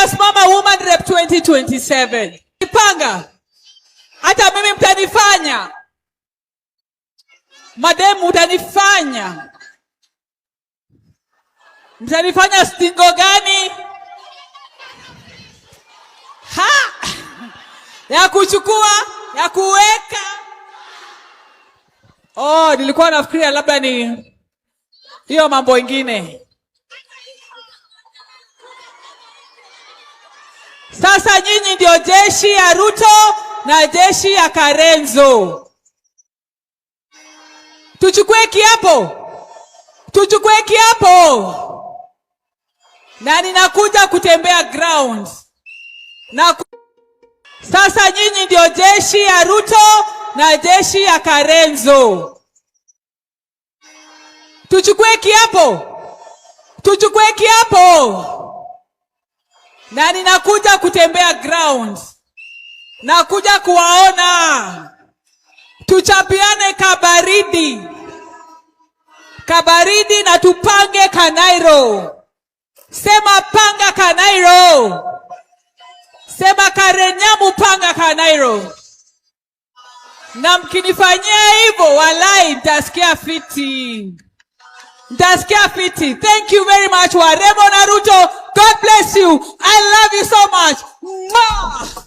nasimama Woman Rep 2027. Panga. Hata mimi mtanifanya. Mademu mtanifanya. Mtanifanya stingo gani? Ha! Ya kuchukua, ya kuweka. Oh, nilikuwa nafikiria labda ni hiyo mambo ingine. Sasa nyinyi ndio jeshi ya Ruto na jeshi ya Karenzo. Tuchukue kiapo, tuchukue kiapo, na ninakuja kutembea ground na sasa nyinyi ndio jeshi ya Ruto na jeshi ya Karenzo. Tuchukue kiapo, tuchukue kiapo, na ninakuja kutembea ground, nakuja kuwaona, tuchapiane kabaridi kabaridi na tupange Kanairo. Sema panga Kanairo, sema Karenyamu, panga Kanairo. Na mkinifanyia hivyo, walai nitasikia fiti, nitasikia fiti. Thank you very much, Warembo na Ruto. God bless you. I love you so much. Mwah!